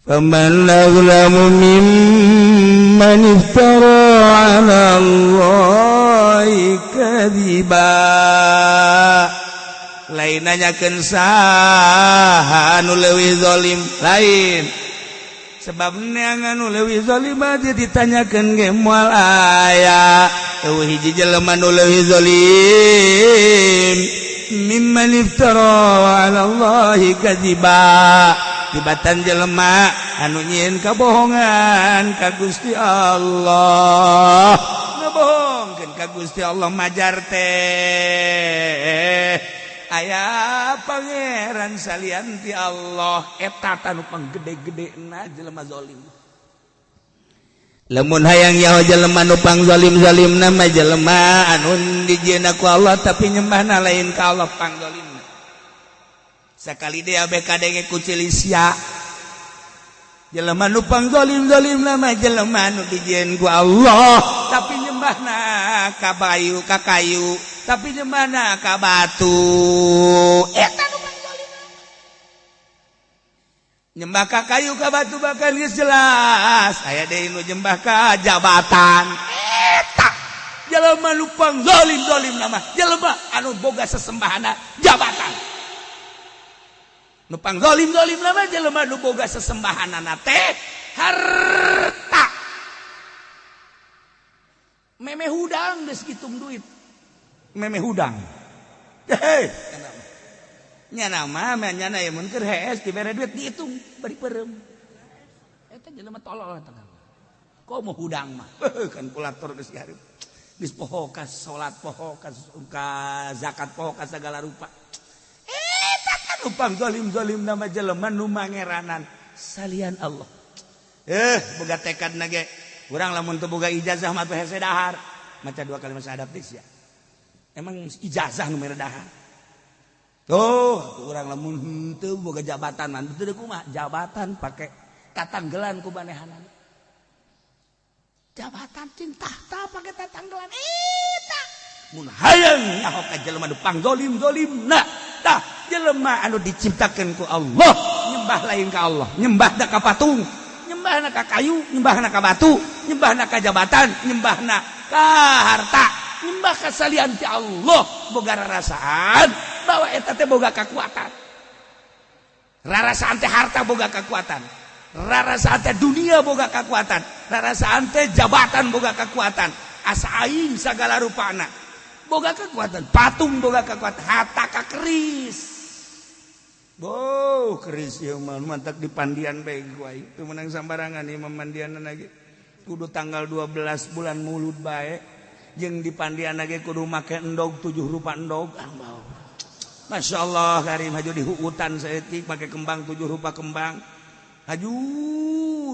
Faman azlamu mimman iftara 'ala Allahi kadziba. Lain nanyakeun saha anu leuwih zalim, lain sebab neangan nu leuwih zalim aja ditanyakeun ge moal aya. Eueuh hiji jelema nu leuwih zalim mimman iftara 'ala Allahi kadziba, tibatan jelema anu nyieun kabohongan ka Gusti Allah, ngabohongkeun ka Gusti Allah, majar teh aya pangeran salian ti Allah. Eta tanu panggede-gedena jelema zalim. Lamun hayang nyaho jelema nu pangzalim-zalimna mah jelema anu dijieunna ku Allah tapi nyembahna lain ka Allah, pangzalimna. Sakali dia BKD ku Cilisia, jelema nu pangzalim-zalimna mah jelema anu dijieun ku Allah tapi nyembahna ka bayu, ka kayu, tapi nyembahna ka batu. Eta nu pangzalim. Nyembah ka kayu, ka batu bakal geus jelas. Aya deui nu nyembah ka jabatan. Eta jelema nu pangzalim-zalimna mah jelema anu boga sesembahana jabatan. Nu pangzalim-zalimna mah jelema nu boga sesembahanana teh harta. Meme hudang geus kitung duit, meme hudang. Heh, nyana mah nyana ya mun keur hees dibere duit dihitung bari peureum. Eta jelema tolol eta. Komo hudang mah kalkulator geus dihareup, geus poho ka salat, poho ka zakat, poho ka segala rupa. Eta kan nu pangzalim-zalimna mah jelema nu mangeranan salian Allah. Boga tekad na ge urang lamun teu boga ijazah mah teu hese dahar, maca dua kalimat syahadat geus ya. Emang ijazah nu mere dahar? Tuh, urang lamun henteu boga jabatan mah teu kumaha jabatan pake tatanggelan ku manehanana. Jabatan cing tahta pake tatanggelan. Eta mun hayang nyaho ka jelema nu pangzolim-zolimna, tah jelema anu diciptakeun ku Allah nyembah lain ka Allah, nyembahna ka patung, nyembahna ka kayu, nyembahna ka batu, nyembahna ka jabatan, nyembahna ka harta, nyembah ka salian ti Allah, boga rarasaan bahwa eta teh boga kekuatan. Rarasaan teh harta boga kekuatan, rarasaan teh dunia boga kekuatan, rarasaan teh jabatan boga kekuatan, asa aing segala rupana boga kekuatan, patung boga kekuatan, hatta ka keris. Boh, keris ieu mah mantak di pandian bae ku aing. Teu meunang sambarangan ieu mah mandianna lagi. Kudu tanggal 12 bulan Mulud bae. Jeung di pandian lagi kudu make endog, tujuh rupa endog. Ah, bau. Masya Allah, karim haju di hutan saeutik make kembang, tujuh rupa kembang. Haju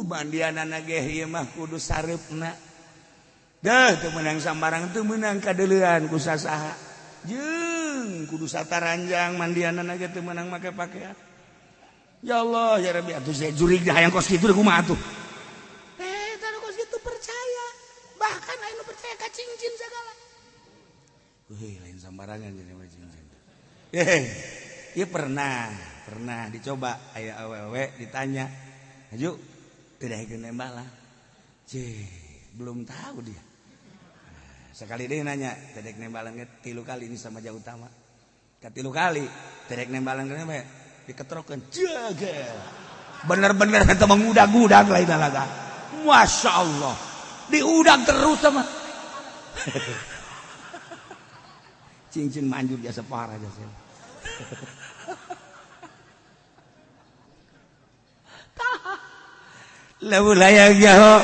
mandianana ge ieu mah kudu sareupna. Deh, teu meunang sambarang, teu meunang kadeulean ku sasaha. Jeung kudu sataranjang mandianana ge, teu meunang make pakaian. Ya Allah, ya Rabbi, atuh saya jurig hayang kos kitu kumaha atuh? Eh, teu kos kitu percaya. Bahkan aya nu percaya ka cincin segala. Wih, lain sambarangan jadi mah cincin. Eh, ieu pernah, pernah dicoba aya awewe ditanya, "Haju, teu daekeun nembak lah." Cih, belum tahu dia. Sekali dia nanya, tedek nembalan ge tilu kali ini sama jauh utama. Katilu kali, tedek nembalan ge diketrokeun, jaga. Bener-bener eta mengudag-udag lain laga. Masya Allah. Diudag terus sama. Cincin manjur jasa parah jasa. Lamun hayang nyaho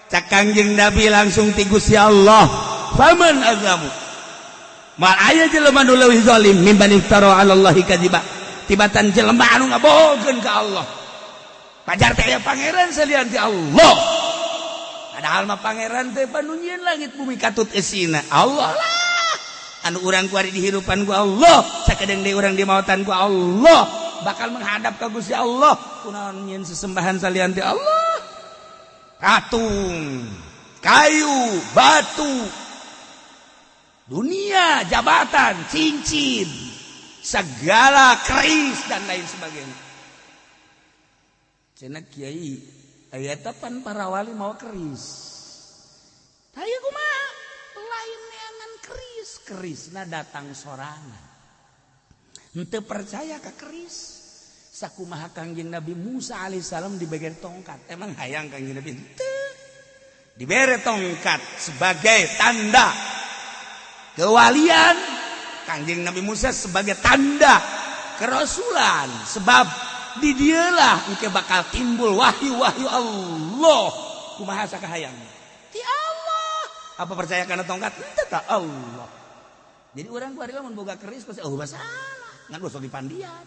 cak Kangjeng Nabi langsung ti Gusti Allah, faman azlamu, mal aya jelema nu leuwih zalim mimman iftara 'ala Allahi kadziba, tibatan jelema anu ngabohongkeun ka Allah, pajar teh aya pangeran salian ti Allah, padahal mah pangeran teh panu nyieun langit bumi katut eusina Allah lah anu urang kuari dihirupan ku Allah, sakedeung deui urang dimautan ku Allah, bakal menghadap ka Gusti Allah, kunaon nyieun sesembahan salian ti Allah, patung, kayu, batu, dunia, jabatan, cincin, segala keris dan lain sebagainya. Cenah kiai aya pan para wali mau keris. Hayu kumaha? Lain neangan keris, kerisna datang sorangan. Henteu percaya ka keris. Sakumaha Kangjeng Nabi Musa alaihissalam dibere tongkat. Emang hayang Kangjeng Nabi henteu. Dibere tongkat sebagai tanda kewalian Kangjeng Nabi Musa, sebagai tanda kerasulan, sebab di dialah engke bakal timbul wahyu-wahyu Allah. Kumaha sakahayang ti Allah, apa percaya karena tongkat? Henteu ka Allah. Jadi orang kuari lamun boga keris pasti oh masalah ngan gosok di pandian.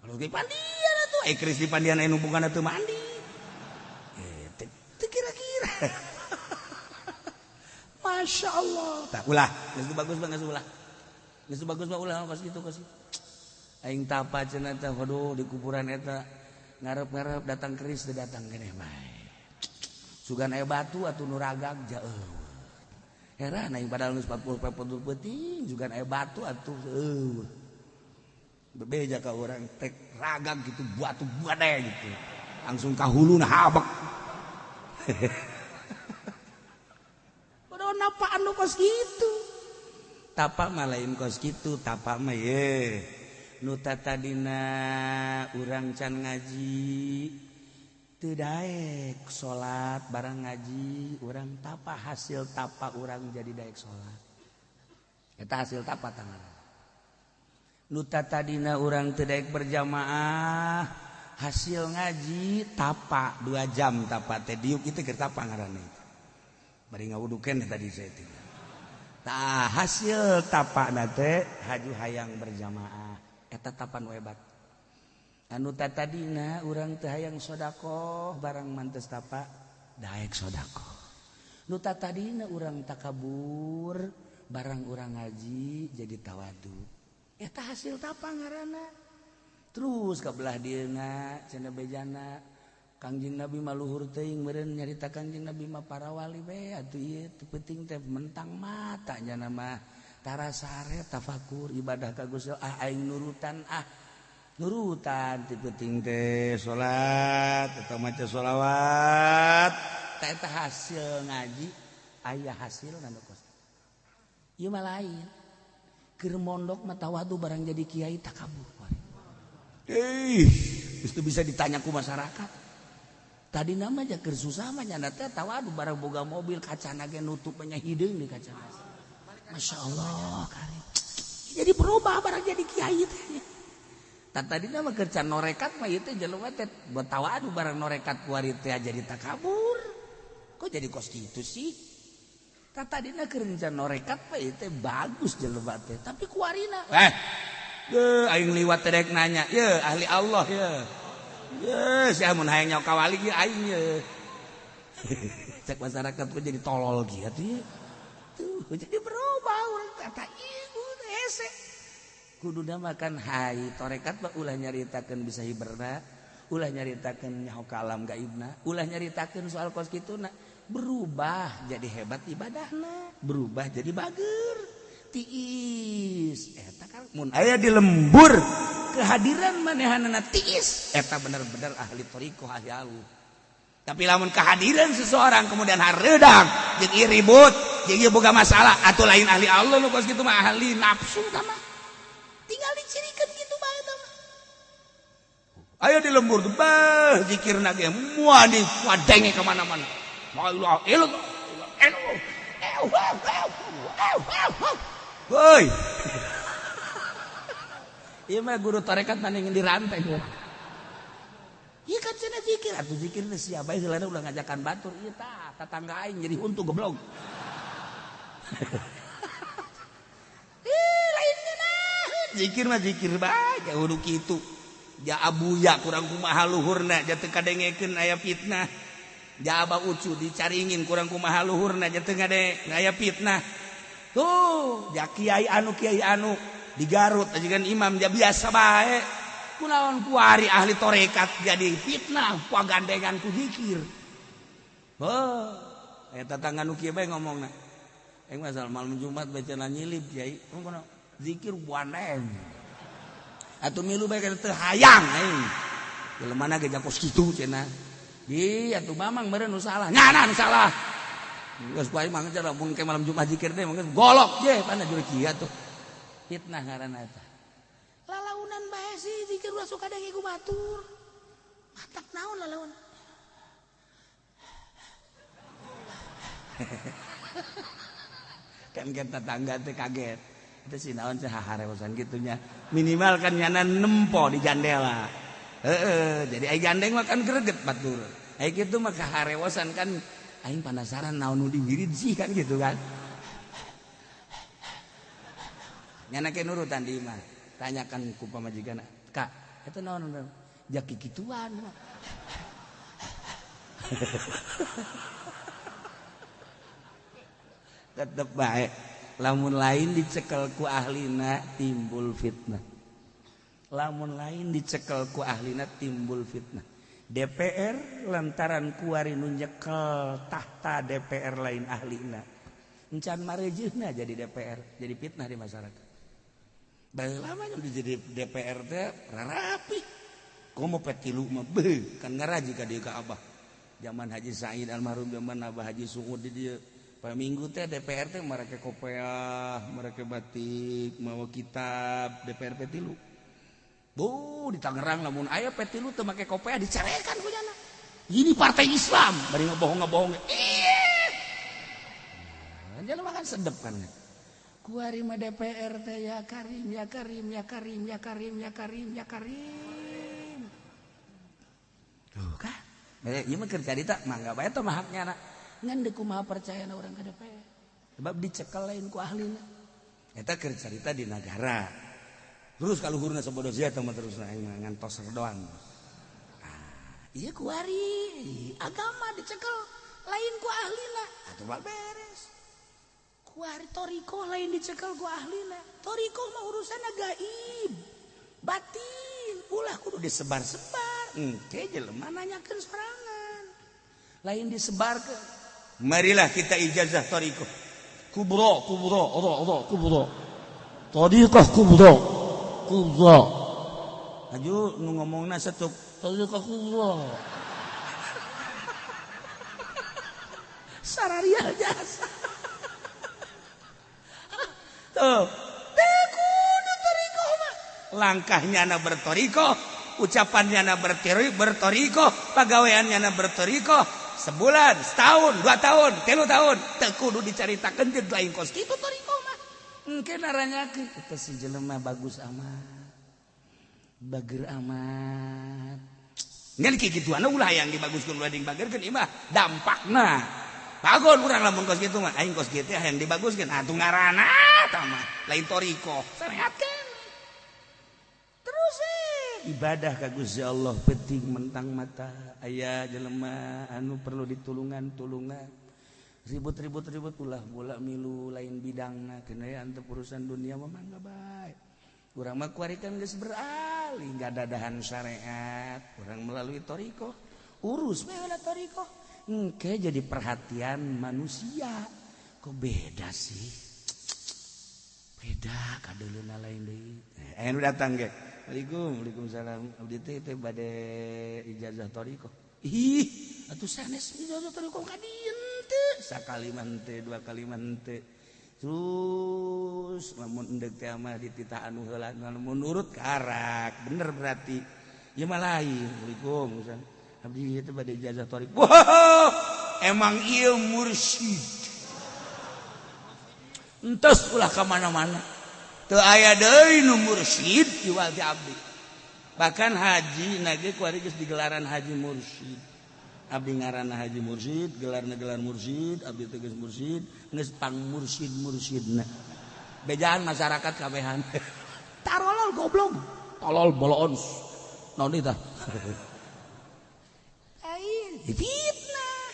Kalau di pandian atuh eh keris di pandian anu bukan atuh mandi. Eh teu kira-kira. Masya Allah. Tak ulah, geus bagus banget ulah. Geus bagus mah ulah kos kitu kos. Aing tapa cenah teh, waduh, di kuburan eta ngarep-ngarep datang keris teu datang keneh bae. Sugan aya batu atuh nu ragag jauh. Heran aing padahal geus 40 40 peuting sugan aya batu atuh eueuh. Bebeja ka urang tek ragag gitu batu badai gitu. Langsung ka huluna habek. Padahal napaan nu kos kitu. Tapa mah lain kos kitu, tapa mah ye. Nu tadina urang can ngaji teu daek salat, barang ngaji urang tapa, hasil tapa urang jadi daek salat. Eta hasil tapa tangan. Nu tadina urang teu daek berjamaah, hasil ngaji tapa 2 jam tapa teh diuk itu keur tapa ngaranna itu. Bari ngawudukeun tadi saya teh. Tah hasil tapa teh haju hayang berjamaah. Eta tapa nu hebat. Anu tadina urang teu hayang sodakoh, barang mantes tapa daek sodakoh. Nu tadina urang takabur, barang urang ngaji jadi tawadu. Eta hasil tapa ngaranna. Terus ka belah dieuna cenah bejana Kangjeng Nabi mah luhur teuing meureun nyarita Kangjeng Nabi mah para wali we atuh ieu teu penting teh mentang mata nya mah tara sare tafakur ibadah ka Gusti ah aing nurutan ah nurutan teu penting teh salat atau maca sholawat. Ta eta hasil ngaji aya hasilna nu kos ieu mah lain keur mondok mah tawadu, barang jadi kiai takabur. Eh, itu bisa ditanya ku masyarakat. Tadi nama aja keur susah mah nyana teh tawadu, barang boga mobil kacana ge nutup nya hideung di kaca. Masya Allah kali. Jadi berubah barang jadi kiai teh. Tadi nama keur can norekat mah ieu teh jelema teh tawadu, barang norekat kuari teh jadi takabur. Kok jadi kos kitu sih? Tadina keur can norekat mah ieu teh bagus jelema teh, tapi kuarina ye aing liwat teh rek nanya, ye ahli Allah ye. Ye sia mun hayang nyawa ka wali ye aing ye. Cek masyarakat kok jadi tolol gitu ye. Tuh jadi berubah urang kata ibu hese. Kuduna makan hai torekat mah ulah nyaritakeun bisa hiberna, ulah nyaritakeun nyaho ka alam gaibna, ulah nyaritakeun soal kos kituna, berubah jadi hebat ibadahna, berubah jadi bager. Tiis eta kan mun aya di lembur kehadiran manehanana tiis eta bener-bener ahli thariqah ahli Allah. Tapi lamun kehadiran seseorang kemudian hareudang jeung ieu ribut jeung ieu boga masalah atuh lain ahli Allah nu kos kitu mah ahli nafsu tah mah. Tinggal dicirikan gitu bae tah mah. Aya di lembur tuh bah zikirna ge moal di wadenge ka mana-mana. La ilaha illallah. Woi. Ieu mah guru tarekat mending dirantai. Ieu kan cenah zikir atuh zikir teh sia bae heulana ulah ngajakan batur ieu tah tatangga aing jadi huntu goblok. Ih lain ngeunaheun zikir mah zikir bae kudu kitu. Ja abuya kurang kumaha luhurna ja teu kadengekeun aya fitnah. Ja abah ucu dicaringin kurang kumaha luhurna ja teu ngade aya fitnah. Tuh, ja kiai anu di Garut aja kan imam ja biasa bae. Kunaon kuari ahli torekat jadi fitnah pagandengan ku zikir. Heuh, eta tetangga nu kieu bae ngomongna. Aing mah malam Jumat bae cenah nyilip kiai. Kono zikir buaneng. Atuh milu bae teu hayang aing. Jelema ge jakos kitu cenah. Ih atuh mamang meureun nu salah. Nyana nu salah. Geus ku aing mah mun ke malam Jumat zikir teh mah golok je pana juru kieu atuh. Fitnah ngaranna eta. Lalaunan bae sih zikir ulah sok kadang ku batur. Matak naon lalaun. Kan kita tetangga teh kaget. Itu sih naon sih haharewosan gitunya. Minimal kan nyana nempo di jandela. Heeh, jadi ai gandeng mah kan greget batur. Ai kitu mah kaharewosan kan aing penasaran naon nu diwirid sih kan gitu kan. Nyana ke nurutan di imah. Tanyakan ku pamajikan, "Kak, eta naon?" Jaki kituan. Tetep baik. Lamun lain dicekel ku ahlina timbul fitnah. Lamun lain dicekel ku ahlina timbul fitnah. DPR lantaran kuari nu nyekel tahta DPR lain ahlina. Encan marejeuhna jadi DPR, jadi fitnah di masyarakat. Baheula mah jadi DPR teh rarapi. Komo petilu mah beuh kan ngaraji ka dieu ka Abah. Zaman Haji Said almarhum, zaman Abah Haji Suud di dieu. Pak minggu teh DPR teh mereka kopeah, mereka batik, mawa kitab DPR P3. Bu di Tangerang lamun aya P3 teu make kopeah dicarekan ku nyana. Ini partai Islam, bari ngebohong-ngebohong. Ih. Nah, jelema kan sedep kan. Kuari mah DPR teh ya Karim, ya Karim, ya Karim, ya Karim, ya Karim, ya Karim. Tuh kan. Ieu mah keur carita mangga bae teh mah haknya na. Ngan deuk kumaha percaya na urang ka DPR. Sebab dicekel lain ku ahlina. Eta keur carita di nagara. Terus kaluhurna sabodo sia teh mah terus ngantos doang. Ah, ieu kuari agama dicekel lain ku ahlina. Atuh beres. Kuari toriko lain dicekel ku ahlina. Toriko mah urusan gaib. Batin ulah kudu disebar-sebar. Engke jelema nanyakeun sorangan. Lain disebarkeun. Marilah kita ijazah thariqah. Kubra, kubra, ora, ora, kubra. Thariqah kubra. Kubra. Aju nu ngomongna setuk thariqah kubra. Sararia jasa. Tuh, teu kudu thariqah mah. Langkahnya na berthariqah, ucapannya na berthariqah, pagaweannya na berthariqah. Sebulan, setahun, 2 tahun, 3 tahun, teu kudu dicaritakeun jeung lain kos kitu thariqah mah. Engke naranyakeun eta si jelema bagus amat. Bager amat. Ngan kikituan ulah hayang dibaguskeun ulah dibageukeun ieu mah dampakna. Bagon urang lamun kos kitu mah, aing kos kitu hayang dibaguskeun atuh ngaranna tah mah lain thariqah. Sarehatkeun. Terus ibadah ka Gusti Allah penting mentang mata aya jelema anu perlu ditulungan tulungan ribut-ribut-ribut ulah bola milu lain bidangna keun aya antep urusan dunia mah mangga bae. Urang mah kuari kan geus beralih ngadadahan syariat urang melalui thariqah urus we heula thariqah engke jadi perhatian manusia kok beda sih beda kadeuleuna lain deui aya nu datang ge. Waalaikum, waalaikumsalam. Abdi teh teh bade ijazah thariqah. Ih, atuh sanes ijazah thariqah ka dieu teu. Sakali mah henteu, 2 kali mah henteu. Terus lamun endek teh mah dititah anu heula, lamun nurut karak. Bener berarti. Ieu mah lain. Waalaikum. Abdi teh bade ijazah thariqah. Wah, emang ieu mursyid. Entos ulah ka mana-mana. Teu aya deui nu mursyid kiwal ti abdi. Bahkan haji nage kuari geus digelaran haji mursyid. Abdi ngaranna haji mursyid, gelarna gelar mursyid, abdi teh geus mursyid, geus pang mursyid-mursyidna. Bejaan masyarakat kabehan. Tarolol goblok, tolol boloon. Naon ieu tah? Lain fitnah.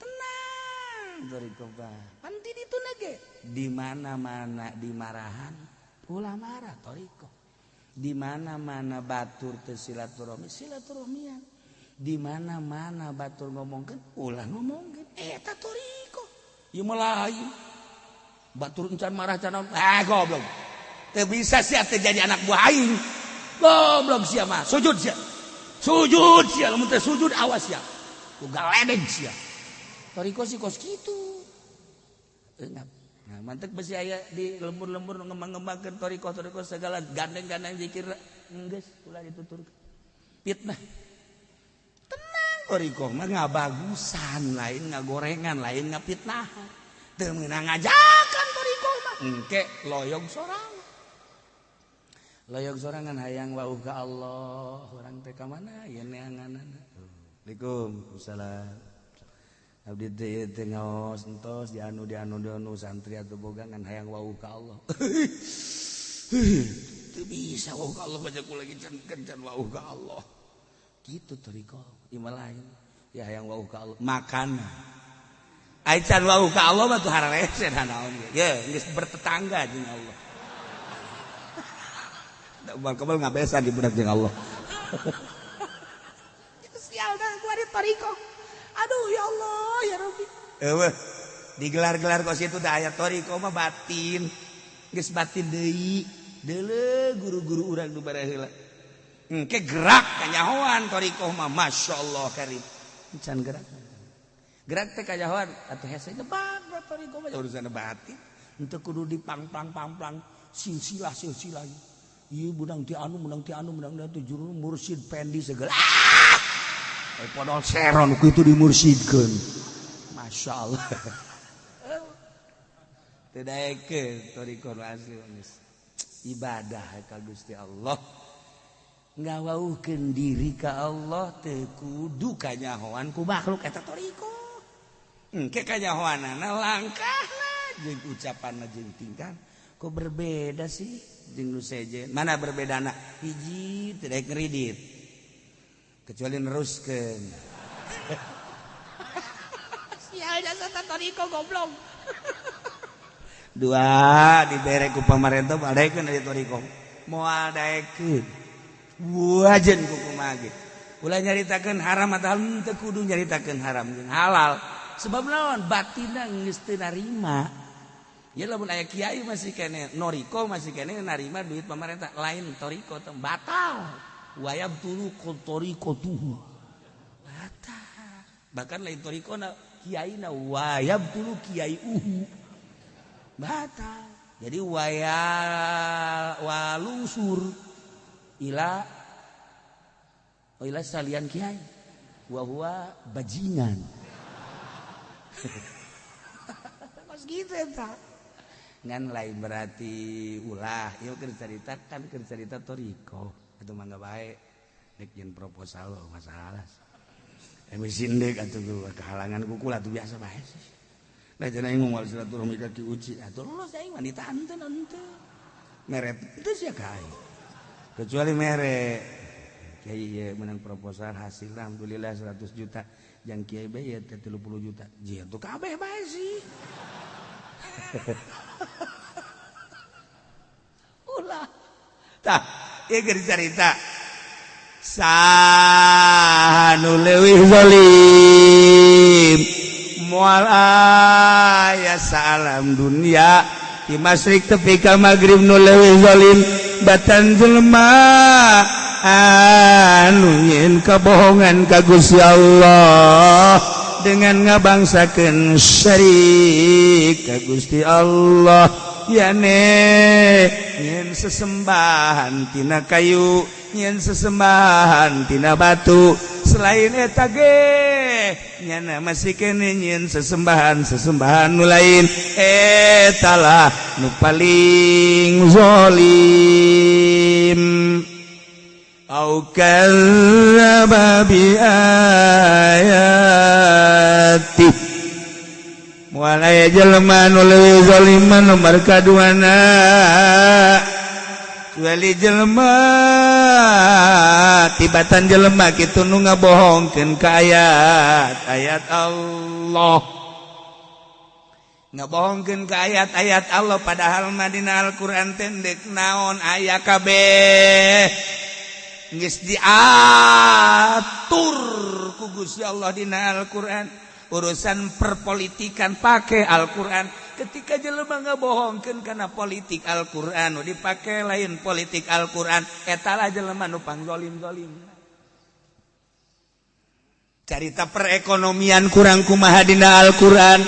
Tenang thariqah. Panti ditu nage di mana-mana dimarahan ulah marah thariqah. Di mana-mana batur teu silaturahmi silaturahmian. Di mana-mana batur ngomongkeun ulah ngomongkeun eta thariqah. Ieu mah lain. Batur encan marah can ah goblok. Teu bisa sia teh jadi anak buah aing. Goblok sia mah sujud sia. Sujud sia, lamun teh sujud awas sia. Ku galedeg sia. Toriko sih kos kitu. Eungap. Nah, mantek besi aya di lembur-lembur ngembang-ngembangkeun toriko-toriko segala gandeng-gandeng zikir geus ulah dituturkeun. Fitnah. Tenang toriko mah ngabagusan, lain ngagorengan, lain ngapitnahan. Teu meunang ngajakan toriko mah. Engke loyog sorangan. Loyog sorangan hayang wauh ka Allah, urang teh ka mana ieu neanganana. Assalamualaikum. Salam. Abdi teh teh ngaos entos di anu di anu di anu santri atau boga ngan hayang wauh ka Allah. Teu bisa wauh ka Allah baca ku lagi can kencan wauh ka Allah. Kitu toriko ieu mah lain. Ya hayang wauh ka Allah makan. Ai can wauh ka Allah mah tuh hararese naon ge. Ye geus bertetangga jeung Allah. Da ubar kebel ngabesan di budak jeung Allah. Sial dah gua di toriko. Aduh ya Allah ya Rabbi. Eueuh digelar-gelar kos itu da aya toriko mah batin. Geus batin deui. Deuleu guru-guru urang nu bareheula. Engke gerak kanyahoan toriko mah masyaallah karim. Can gerak. Gerak teh kanyahoan atuh hese gebak toriko mah urusan batin. Henteu kudu dipangplang-pangplang silsilah-silsilah. Ieu menang ti anu menang ti anu menang ti juru mursyid pendi segala. Ah! Podol seron ku itu dimursidkeun. Masya Allah. Teu daekeun toriko nu asli geus. Ibadah ka Gusti Allah. Ngawauhkeun diri ka Allah teu kudu kanyahoan ku makhluk eta toriko. Engke kanyahoanana langkahna jeung ucapanna jeung tingkah kok berbeda sih jeung nu sejen. Mana berbedana? Hiji teu daek ngeridit. Kecuali neruskeun. Sial jasa toriko goblok. Dua dibere ku pamarentah daekeun ari toriko. Moal daekeun. Wajen ku kumaha ge. Ulah nyaritakeun haram atawa henteu kudu nyaritakeun haram jeung halal. Sebab naon batinna geus teu narima. Ya lamun aya kiai masih kene noriko masih kene narima duit pamarentah lain toriko teh batal. Wayab tulu toriko tuhu batal. Bahkan lain toriko na kiai na wayab tulu kiai uhu batal. Jadi waya walungsur ila ila salian kiai wa huwa bajingan. Kos gitu eta. Ngan lain berarti ulah ieu keur carita kan keur carita toriko. Atuh mangga bae dek jeung proposal masalah. Emisi ndek atuh kehalangan kukul atuh biasa bae sih. Lah cenah aing moal silaturahmi ka Ki Uci atuh lulus aing mah ditanten henteu. Mere teu sia ka aing. Kecuali mere kiai ieu menang proposal hasil alhamdulillah 100 juta. Jang kiai bae ieu teh 30 juta. Jieun tuh kabeh bae sih. Ulah. Tah ieu keur carita saha nu leuwih zalim moal aya salam dunia di masyrik tepi ka magrib nu leuwih zalim batan jelema anu nyieun kabohongan ka Gusti Allah dengan ngabangsakeun syarik ka Gusti Allah. Yane nyen sesembahan tina kayu nyen sesembahan tina batu selain eta ge nyana masih kene nyen sesembahan sesembahan nu lain eta lah nu paling zalim. Au kadzdzaba bi ayati moal aya jelema nu leuwih zaliman nomor kaduana kecuali jelema tibatan jelema kitu nu ngabohongkeun ka ayat ayat Allah ngabohongkeun ka ayat-ayat Allah padahal mah dina Al-Qur'an teh deuk naon aya kabeh geus diatur ku Gusti Allah dina Al-Qur'an. Urusan perpolitikan pakai Al-Qur'an. Ketika jelema ngabohongkeun kana politik Al-Qur'an nu dipake lain politik Al-Qur'an, eta lah jelema nu pangzolim-zolim. Carita perekonomian kurang kumaha dina Al-Qur'an.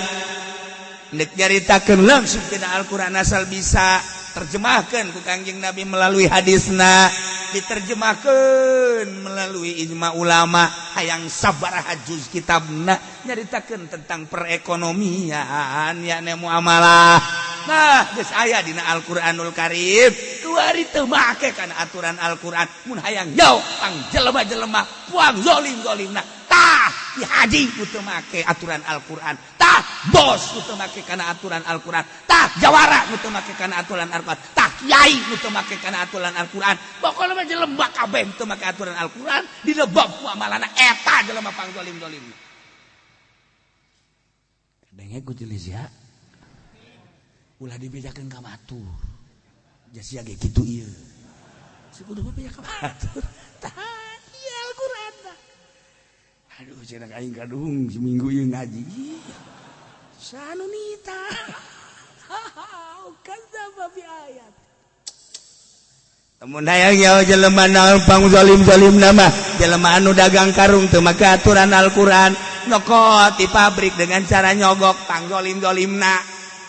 Nek nyaritakeun langsung dina Al-Qur'an asal bisa terjemahkan ku Kangjeng Nabi melalui hadisna, diterjemahkan melalui ijma ulama, hayang sabaraha juz kitabna nyaritakeun tentang perekonomian yakni muamalah. Nah, geus aya dina Al-Qur'anul Karim. Kuari teu make kana aturan Al-Qur'an. Mun hayang jauh pang jelema-jelema puang zolim-zolimna. Tah, ki haji nu teu make aturan Al-Qur'an. Tah, bos nu teu make kana aturan Al-Qur'an. Tah, jawara nu teu make kana aturan Al-Qur'an. Tah, kiai nu teu make kana aturan Al-Qur'an. Pokona mah jelema kabeh teu make aturan Al-Qur'an, dina bab muamalahna eta jelema pang zolim-zolim. Denge ku jelis ya. Ulah dibejakeun ka batur. Sia ge kitu ieu. Si kudu beja ka batur. Tah, ieu Al-Qur'an tah. Aduh, cenah aing kadung seminggu ieu ngaji. Sanu nita. Kadzdzaba bi ayat. Mun hayang nyaho jelema naon pang zalim-zalim nama, jelema anu dagang karung teu make aturan Al-Qur'an, nyokot di pabrik dengan cara nyogok pang zalim-zalimna.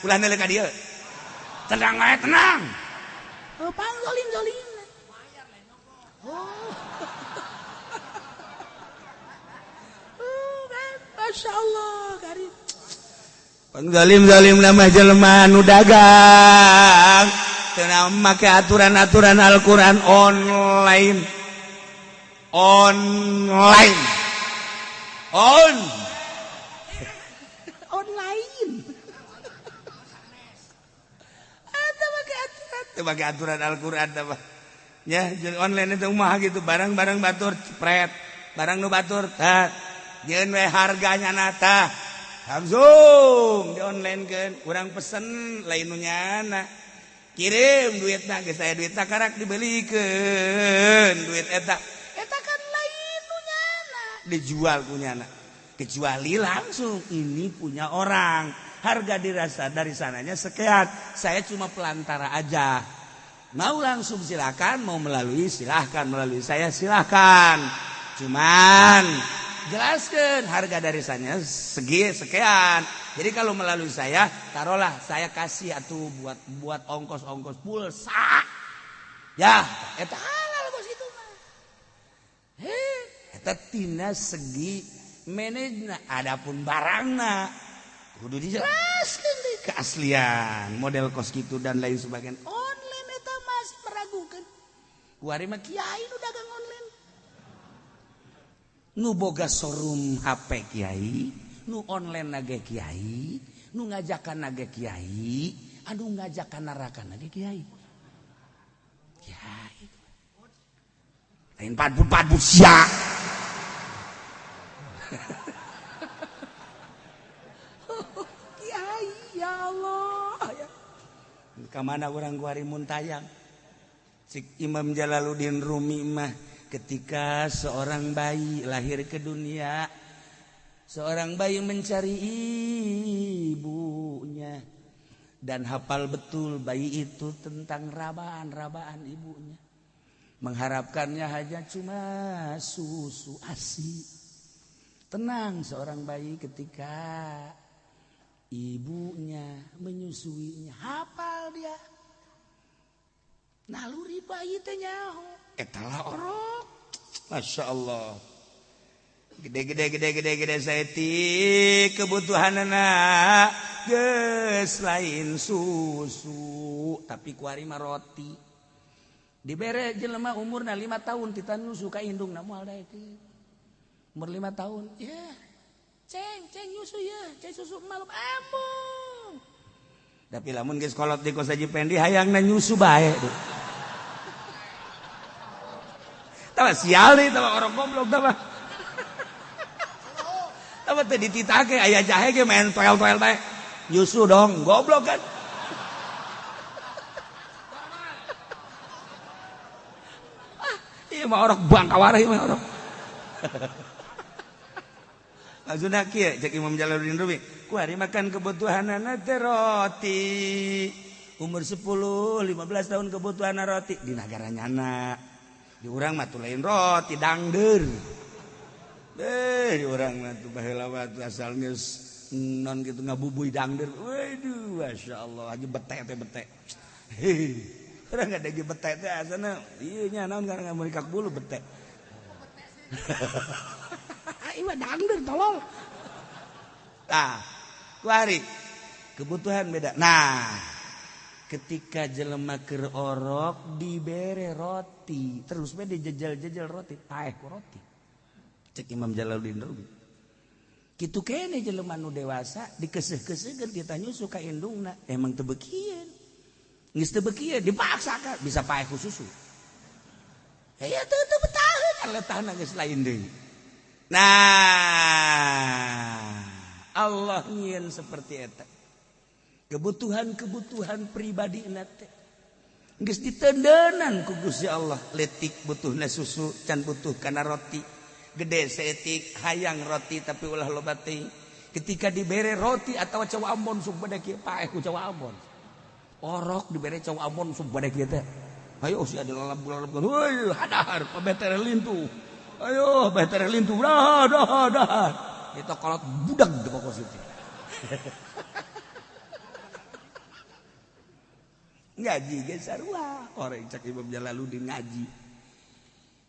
Ulah neuleuh ka dieu. Tenang wae, tenang. Oh, pang zalim-zalimna. Oh. Oh, kan, Masya Allah, karim. Pang zalim-zalim nama jelema anu dagang. Teu make aturan-aturan Al-Qur'an online. Online. On. Online. Eta make aturan, teu make aturan Al-Qur'an teh mah. Ya, jadi online itu mah gitu, barang-barang batur cepret, barang nu batur tat. Jeung we harganya nata. Langsung di online keun, urang pesen lain nu nyana. Kirim duitna geus aya duitna karak dibelikeun duit eta. Eta kan lain nu nyana, dijual ku nyana. Kecuali langsung ini punya orang. Harga dirasa dari sananya sekian. Saya cuma pelantara aja. Mau langsung silakan, mau melalui silahkan, melalui saya silahkan. Cuman jelaskan harga dari sananya segi sekian. Jadi kalau melalui saya, taruhlah saya kasih atau buat buat ongkos-ongkos pulsa. Ya, eta halal bos itu mah. Heh, eta tina segi manajna, adapun barangna kudu dijelaskan deh keaslian model kos gitu dan lain sebagainya. Online eta masih meragukan. Kuari mah kiai nu dagang online. Nu boga showroom HP kiai, nu online nage kiai, nu ngajakan nage kiai, anu ngajakan neraka nage kiai. Kiai. Lain padbut-padbut sia. Kiai ya Allah. Ya. Ka mana urang kuari mun tayang? Cik Imam Jalaluddin Rumi mah ketika seorang bayi lahir ke dunia, seorang bayi mencari ibunya dan hafal betul bayi itu tentang rabaan-rabaan ibunya. Mengharapkannya hanya cuma susu ASI. Tenang seorang bayi ketika ibunya menyusuinya, hafal dia. Naluri bayi teh nyaho. Eta lah orok. Masya Allah. Gede-gede gede-gede gede saeutik kebutuhanana geus lain susu tapi kuari mah roti. Dibere jelema umurna 5 tahun titan nyusu ka indungna moal daekeun. Umur 5 tahun, ya. Ceng, ceng nyusu ya, ceng susu malum embung. Tapi lamun geus kolot di kos Haji Pendi hayangna nyusu bae. Tah sial deui tah orang goblok tah. Tah teh dititake aya jahe ge main toel-toel bae. Nyusu dong, goblok kan. Ah, ieu mah orok bangkawarah ieu mah orok. Maksudna kieu cek Imam Jalaluddin Rumi, kuari makan kebutuhanana teh roti. Umur 10, 15 tahun kebutuhan roti di nagara nyana. Di urang mah lain roti dangder. Urang mah tuh baheula mah asal geus non gitu ngabubuy dangder. Waduh, Masya Allah, aja bete teh bete. Urang nggak ada bete teh asana. Iya nya naon karena merikak bulu bete. Ieu dangder tolol. Tah, kuari kebutuhan beda. Nah, ketika jelema keur orok dibere roti, terus bae dijejel-jejel roti, paeh ku roti. Cek Imam Jalaluddin Rumi. Kitu kene jelema nu dewasa dikeuseuh-keuseuhkeun kita nyusu ka indungna, emang teu beukieun. Geus teu beukieun dipaksakan bisa paeh ku susu. Ya teu teu betaheun letahna geus lain deui. Nah, Allah nyieun seperti eta. Kebutuhan-kebutuhan pribadi teh geus ditendenan ku Gusti Allah. Letik butuhna susu, can butuh kana roti. Gede seetik hayang roti tapi ulah loba teuing. Ketika dibere roti atau cau ambon sok bade kieu paeh ku cau ambon. Orok dibere cau ambon sok bade kieu teh. Ayo si ada lalap-lalap. Heuy, hadahar pabetere lintu. Ayo betere lintu. Dah dah dah. Eta kolot budak di pokok situ. Ngaji ge sarua, orang cak Imam Jalaluddin ngaji.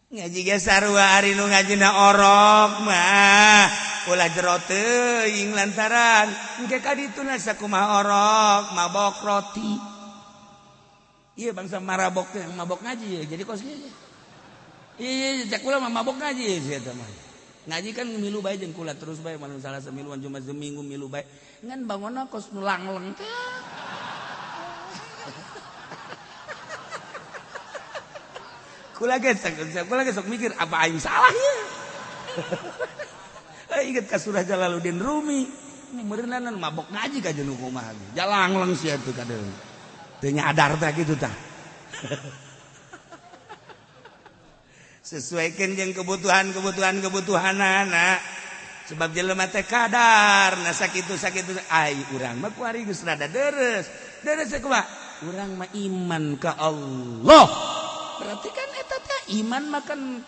Ngaji ge sarua ari nu ngajina orok mah ulah jero teuing lantaran engke ka dituna sakumaha orok mabok roti. Ieu bangsa marabok teh mabok ngaji ya, jadi kos kieu. Ieu cak kula mah mabok ngaji sia eta mah. Ngaji kan milu bae jeung kula terus bae malam salah semiluan cuma seminggu milu bae. Ngan bangonna kos nu langleng teh. Kula ge sok mikir apa aing salah ya. Ingat ka surah Jalaluddin Rumi, meureunana mabok ngaji ka jeung kumaha ge. Jalangleng sia teh kadeung. Teu nyadar teh kitu tah. Sesuaikan jeung kebutuhan-kebutuhan kebutuhanana. Sebab jelema teh kadar, nah sakitu-sakitu ai urang mah kuari geus rada deres. Deres kumaha? Urang mah iman ka Allah. Berarti kan eta teh iman makan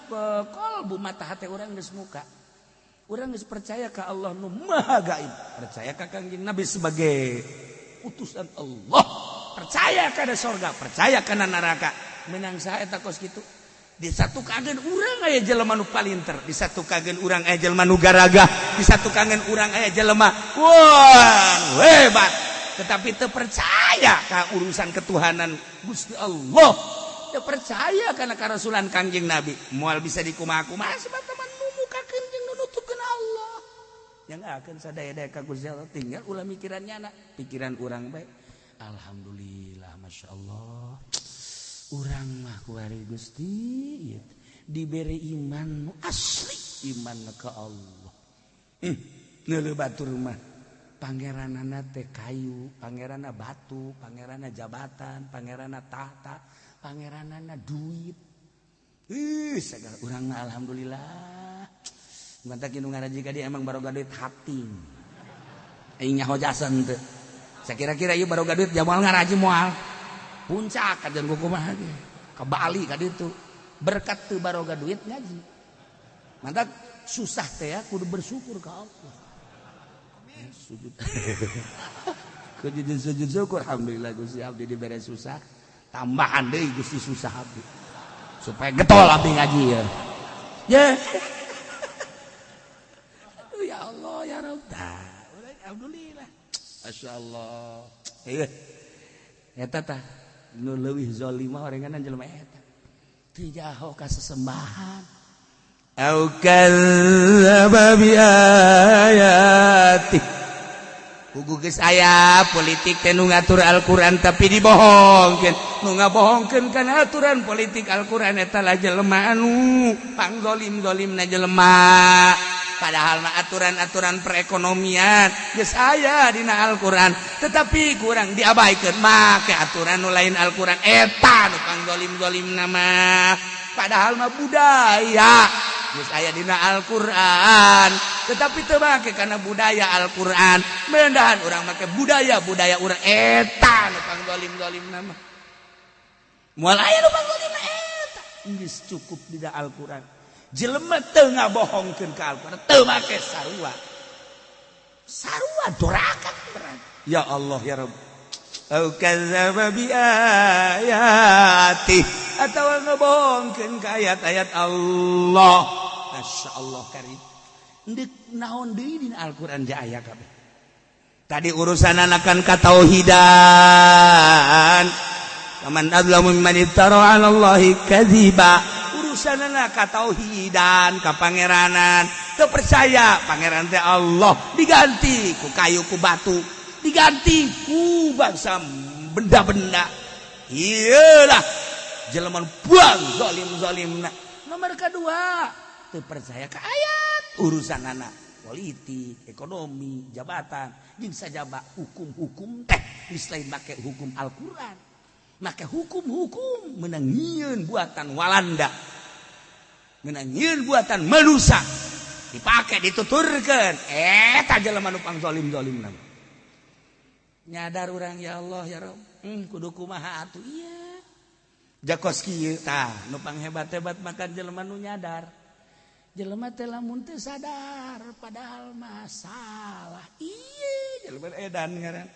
kolbu mata hati urang geus muka. Urang geus percaya ka Allah nu Maha Gaib, percaya ka Kangjeng Nabi sebagai utusan Allah, percaya kana sorga, percaya kana neraka. Menang saha eta kos kitu? Disatukakeun urang aya jelema nu palinter, disatukakeun urang aya jelema nu garagah, disatukakeun urang aya jelema wah hebat, tetapi teu percaya ka urusan ketuhanan Gusti Allah. Teu percaya kana karasulan Kangjeng Nabi, moal bisa dikumaha-kumaha sebab teman nu mukakeun jeung nu nutupkeun Allah. Yang akan sadaya-daya ka Gusti Allah tinggal ulah mikirannya anak, pikiran urang bae. Alhamdulillah, Masya Allah. Urang mah kuari Gusti ieu dibere iman nu asli, iman ka Allah. Neuleuh batur mah pangeranana teh kayu, pangeranna batu, pangeranna jabatan, pangeranna tahta, pangeranana duit. Segala urang mah alhamdulillah. Mantak nu ngaraji ka dia emang baroga duit hati. Aing nyaho jasan teu. Sakira-kira ieu baroga duit jamal ngaraji moal. Puncak kajian kumaha ge. Ka Bali ka ditu. Berkat teu baroga duit ngaji. Mantak susah teh ya kudu bersyukur ka Allah. Sujud. Kudu sujud syukur alhamdulillah Gusti abdi dibere susah. Tambahan deui Gusti susah abdi. Supaya getol abdi ngaji ya. Ya. Aduh ya Allah ya Rabb. Alhamdulillah. Masyaallah. Heuh. Eta tah nu leuwih zalimah orenganan jelema eta. Teu jaho ka sesembahan. Au kadzdzaba bi ayati. Pugu geus aya politik teh nu ngatur Al-Qur'an tapi dibohongkeun. Nu ngabohongkeun kana aturan politik Al-Qur'an eta lah jelema anu pangzolim-zolimna jelema. Padahal mah aturan-aturan perekonomian geus aya dina Al-Qur'an, tetapi kurang diabaikeun make aturan nu lain Al-Qur'an eta nu pangzolim-zolimna mah. Padahal mah budaya geus aya dina Al-Qur'an, tetapi teu make kana budaya Al-Qur'an. Mendahan urang make budaya-budaya urang eta nu pangzolim-zolimna mah. Moal aya nu pangzolimna eta. Geus cukup dina Al-Qur'an. Jelema teu ngabohongkeun ka Al-Qur'an, teu make sarua. Sarua doraka berarti. Ya Allah ya Rabb. Au kadzdzaba bi ayati atawa ngebohongkeun ka ayat-ayat Allah. Masya Allah karim. Ndek naon deui dina Al-Qur'an ja aya kabeh. Tadi urusan anakan katauhidan. Faman adzlamu mimman iftara 'ala Allahi kadziba. Urusanana katauhidan, ka pangeranan. Teu percaya pangeran teh Allah, diganti ku kayu, ku batu, diganti ku bangsa benda-benda. Iyalah jelema buang zalim-zalimna. Nomor kedua, teu percaya ka ayat, urusan anak politik, ekonomi, jabatan, jeung sajaba hukum-hukum teh geus lain make hukum Al-Qur'an. Make hukum-hukum menang nyieun buatan Walanda. Menang nyieun buatan manusia. Dipake dituturkeun. Eta jelema nu pangzalim-zalimna. Nyadar urang ya Allah ya Rabb. Kudu kumaha atuh ieu. Jakos kieu tah nu panghebat-hebat makan jelema nu nyadar. Jelema teh lamun teu sadar padahal masalah. Ieu jelema edan ngaran.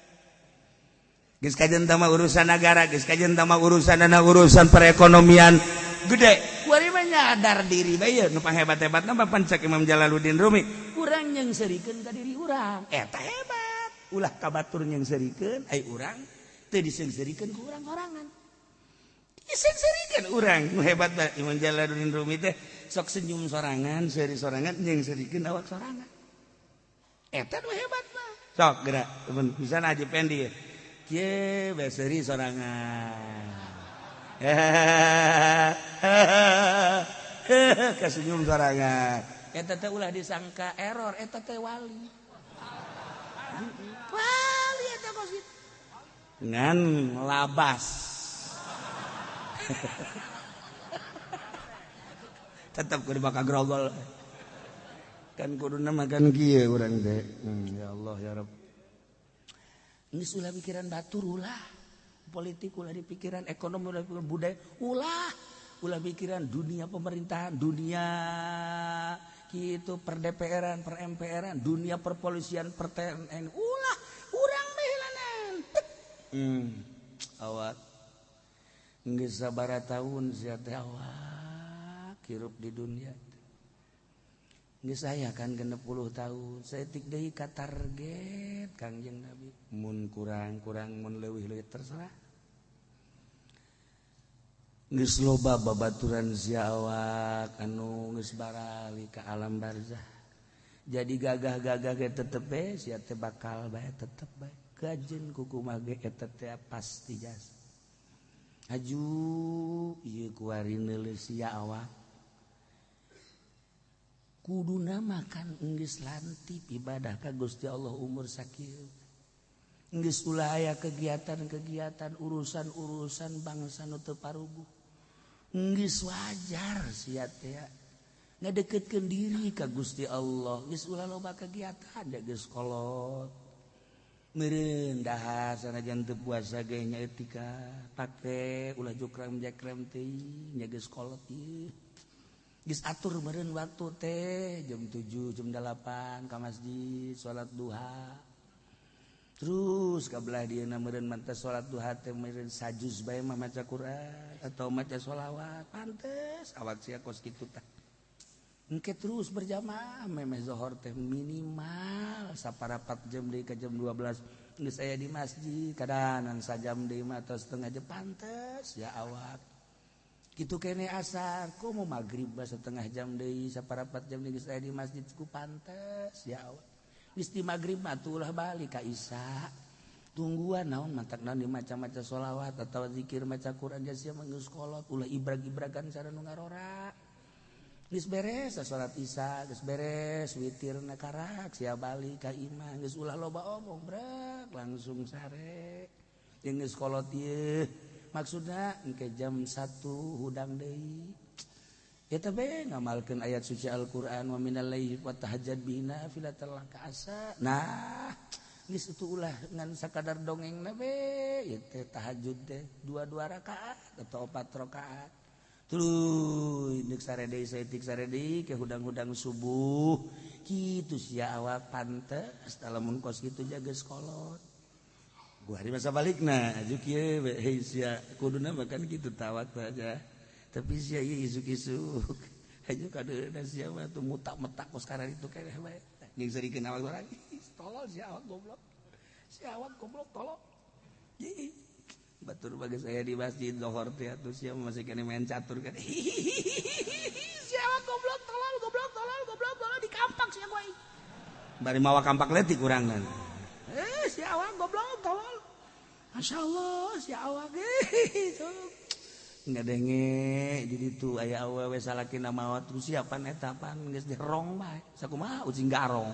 Geus kajen tama urusan negara, geus kajen tama urusan dana, urusan perekonomian gede. Kuari mah nyadar diri bae nu panghebat-hebatna mah pancak Imam Jalaluddin Rumi. Urang nyeungseurikeun ka diri urang. Eta hebat. Ulah ka batur nyeungseurikeun, ai urang teu diseungseurikeun ku urang sorangan. Diseungseurikeun urang nu hebat mah Imam Jalaluddin Rumi teh sok senyum sorangan, seuri sorangan, nyeungseurikeun awak sorangan. Eta nu hebat mah. Sok gerak, temen bisa Haji Pendi ya. Kieu bae seuri sorangan. Kasenyum sorangan. Eta teh ulah disangka error, eta teh wali. Wali eta kos kitu. Ngan labas. Tetep kudu bakal grogol. Kan kuduna makan kieu urang teh. Ya Allah ya Rabb. Geus ulah pikiran batur ulah. Politik ulah dipikiran, ekonomi ulah pikiran, budaya ulah. Ulah pikiran dunia pemerintahan, dunia gitu per DPR-an, per MPR-an, dunia perpolisian, per TNN, ulah urang behelanan. Awak geus sabaraha tahun sia teh awak hirup di dunia. Geus aya kan 60 tahun, saeutik deui ka target Kangjeng Nabi. Mun kurang-kurang, mun leuwih-leuwih terserah. Geus loba babaturan sia awak anu geus barali ka alam barzah. Jadi gagah-gagah ge tetep bae sia teh bakal bae tetep bae. Gajen kukumaha ge eta teh pasti jasa. Haju ieu kuari neuleus sia awak. Kuduna makan geus lantip ibadah ka Gusti Allah umur sakieu. Geus ulah aya kegiatan-kegiatan urusan-urusan bangsa nu teu paruguh. Geus wajar sia teh ngadeketkeun diri ka Gusti Allah. Geus ulah loba kegiatan da geus kolot. Meureun dahar sanajan teu puasa ge nya etika pake ulah jukram-jakram teuing nya geus kolot ieu. Geus atur meureun waktu teh jam 7 jam 8 ka masjid salat duha. Terus kabelah dieuna meureun mantas salat duha teh meureun sajuz bae mah maca Quran atau maca sholawat pantes awak sia kos kitu tah. Engke terus berjamaah memeh zohor teh minimal saparapat jam deui ka jam 12 geus aya di masjid kadanan sajam deui mah atau setengah jam pantes ya awak. Kitu kene asar komo magrib mah setengah jam deui saparapat jam deui geus aya di masjid ku pantes ya awak. Geus di magrib mah atuh ulah balik ka isya. Tungguan naon mantak naon di maca-maca sholawat atau zikir maca Quran sia mah geus kolot ulah ibrag-ibragan cara nu ngarora. Geus beres salat isya, geus beres witirna karak sia balik ka imah geus ulah loba omong brek langsung sare. Jeung geus kolot ieu maksudna engke jam 1 hudang deui. Eta bae ngamalkeun ayat suci Al-Qur'an wa minal laili fatahajjad bihi nafilatan laka asa. Nah, geus itu ulah ngan sakadar dongengna bae ieu teh tahajud teh 2 rakaat atau 4 rakaat. Tuluy deuk sare deui saeutik sare deui ke hudang-hudang subuh kitu sia awak pantes lamun kos kitu jaga sekolot. Gua hari masa balikna aju kieu we hei sia kuduna mah kan kitu tawak saja. Tapi sia ieu isuk-isuk aju kadeuna sia mah tuh mutak-metak kos karar itu keneh bae. Jeung seurikeun awak urang tolol sia awak goblok. Sia awak goblok tolol. Ih. Batur bagi saya di masjid lohor teh atuh sia masih kena main catur kan. Sia awak goblok tolol goblok tolol goblok tolol di kampak sia gua. Bari mawa kampak letik urang kan. Sia awak goblok tolol. Masyaallah sia awak ngadenge di ditu aya awewe salakina mawa tuh siapan eta pan geus dirong bae. Sakumaha ucing garong.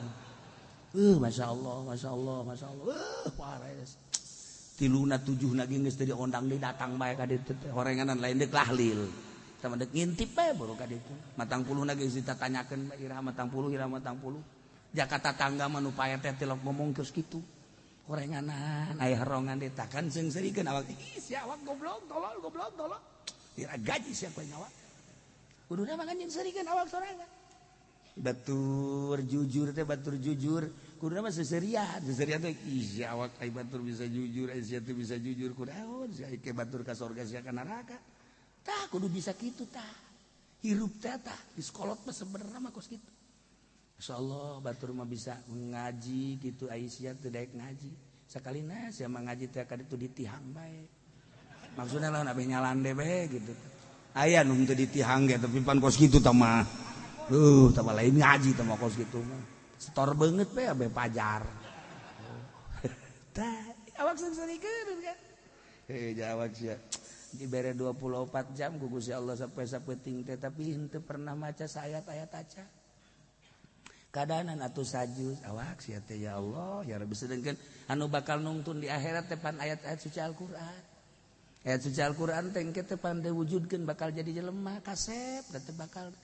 Masyaallah masyaallah masyaallah. Wares. Tiluna tujuh lagi geus teu diondang deui datang bae ka ditu teh horenganan lain deuk lahlil. Tah deuk ngintip bae baru ka ditu. Matang puluh na geus ditanyakeun bae iraha matang puluh iraha matang puluh. Jakarta tangga mah nu pae teh tilok ngomong geus kitu. Horenganan aya horongan deui tah kan seungseurikeun awak. Ih sia awak goblok tolol goblok tolol. Dira gaji sia koe nyawa. Kuduna mah kan jeung awak sorangan. Batur jujur teh batur jujur kuduna mah seserian seserian teh ih sia awak ai batur bisa jujur ai sia teh bisa jujur kunaon sia ke batur ka sorga sia ka neraka tah kudu bisa kitu tah hirup teh tah di sekolot mah sebenarnya mah kos kitu. Masyaallah batur mah bisa ngaji kitu ai sia teu daek ngaji sakalina sia mah ngaji teh ka ditu ditihang bae maksudna lamun abeh nyalande bae gitu aya nu teu ditihang ge tapi pan kos kitu tah mah. Tambah lain ngaji tambah kos gitu mah. Setor banget pe abe pajar. Tah, awak seungseurikeun kan. Heh, jawab sia. Dibere 24 jam ku Gusti Allah sampai sapeting teh tapi henteu pernah maca saayat-ayat aca. Kadanan atuh sajus awak sia teh ya Allah, ya Rabbi sedengkeun anu bakal nungtun di akhirat teh pan ayat-ayat suci Al-Qur'an. Ayat suci Al-Qur'an teh engke teh pan diwujudkeun bakal jadi jelema kasep da teh bakal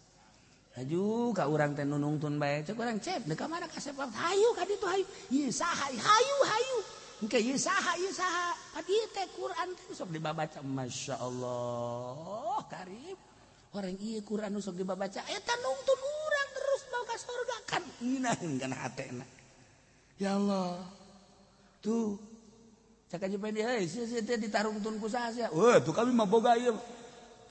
aju ka urang teh nunungtun bae cek urang cep deuk ka mana kasep hayu ka ditu hayu ieu saha hayu hayu engke ieu saha pat ieu teh Quran teh sok dibabaca masyaallah karib orang ieu Quran sok dibabaca eta nungtun urang terus mau ka surga kan ngeunaheun kana hatena ya Allah tuh cek aja bae heuy sia teh ditarungtun ku saha sia weuh tuh kami mah boga ieu